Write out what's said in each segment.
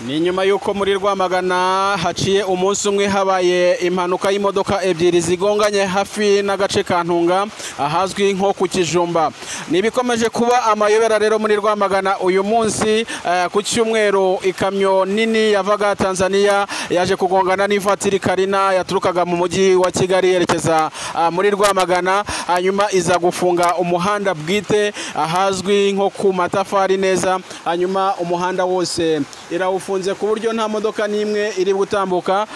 Ni nyuma yuko muri Rwamagana haciye umunsi umwe habaye impanuka y'imodoka ebyiri zigonganye hafi n'agace ka Ntunga ahazwi nko ku Kijumba. Nibikomeje kuba amayobera rero muri Rwamagana uyu munsi ku cyumweru ikamyo nini yavaga Tanzania yaje kugongana n'ivatiri Karina yaturukaga mu mujyi wa Kigali yerekeza muri Rwamagana, hanyuma iza gufunga umuhanda bwite ahazwi nko ku Matafari neza, hanyuma umuhanda wose irawufunze ku buryo nta modoka n'imwe iri gutambuka.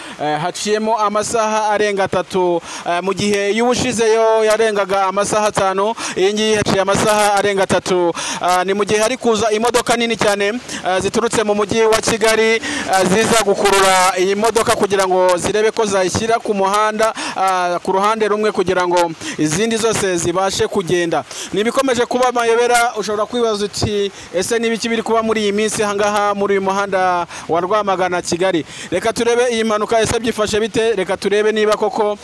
Haciyemo amasaha arenga atatu, mu gihe y'ubushize yo yarengaga amasaha 5, iyi ngiyi haciye amasaha arenga 3. Ni mu gihe hari kuza imodoka nini cyane ziturutse mu mujyi wa Kigali ziza gukurura iyi modoka kugira ngo zirebe ko zayishyira ku muhanda ku ruhande rumwe kugira ngo izindi zose zibashe kugenda. Nibikomeje kuba amayobera, ushobora kwibaza uti ese nibiki biri kuba muri iyi minsi hangaha muri uyu muhanda wa Rwamagana Kigali? Reka turebe iyi mpanuka ese byifashe bite, reka turebe niba koko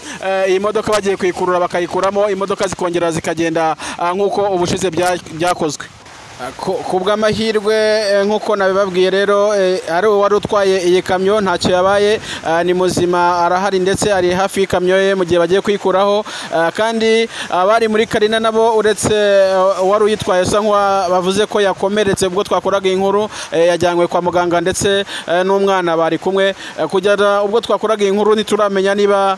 iyi modoka bagiye kuyikurura bakayikuramo, imodoka zikongera zikagenda nkuko ubushize byakozwe. Ku bw'amahirwe nk'uko nabibabwiye rero, ari uwari utwaye iyi kamyo ntacyo yabaye, ni muzima, arahari ndetse ari hafi y'ikamyo ye mu gihe bagiye kuyikuraho. Kandi abari muri Karina nabo uretse uwari uyitwaye asa nk'uwa bavuze ko yakomeretse ubwo twakoraga inkuru, yajyanywe kwa muganga ndetse n'umwana bari kumwe. Kugera ubwo twakoraga inkuru ntituramenya niba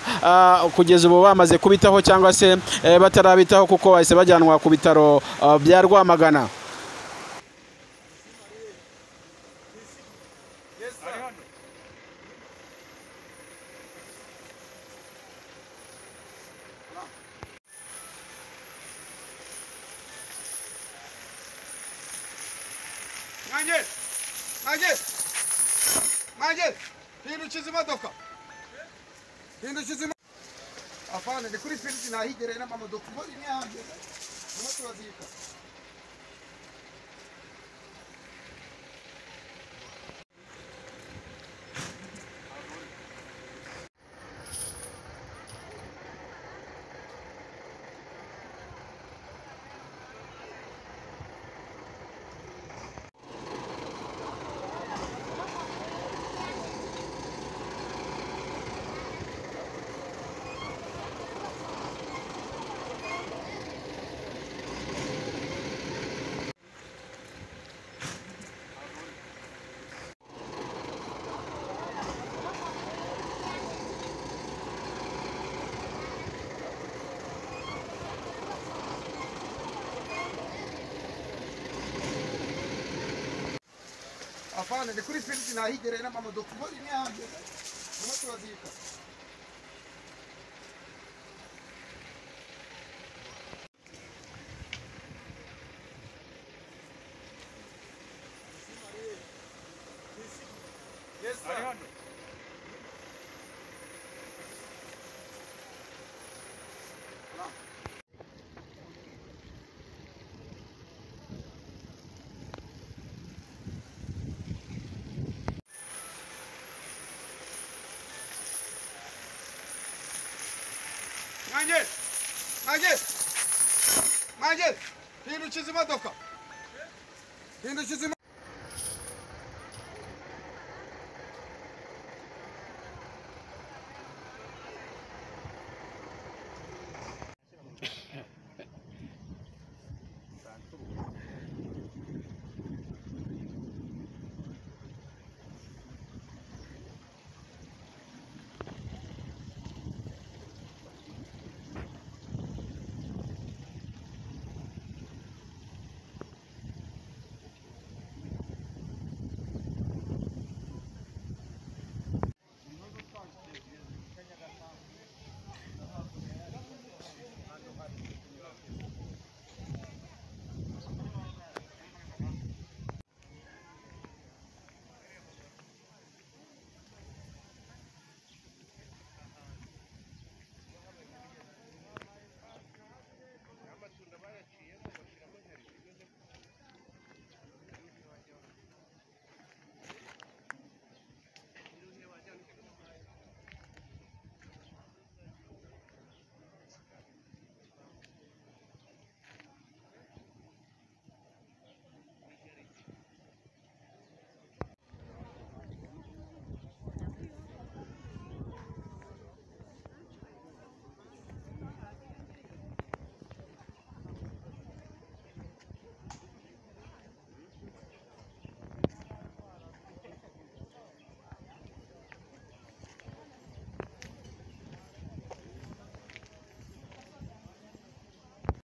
kugeza ubu bamaze kubitaho cyangwa se batarabitaho, kuko bahise bajyanwa ku bitaro bya Rwamagana. Mwangeri! Mwangeri! Mwangeri! Hindukiza imodoka! Hindukiza imodoka! Afande, ni kuri Felix nahigereye n'amamodoka ubwo imwe yahageze, turimo turazika. Afande, ni kuri Felix nahigereye n'amamodoka ubwo imwe yahageze, turimo turazika. Mwangeri! Mwangeri! Mwangeri! Hindukiza imodoka! Hindukiza imodoka!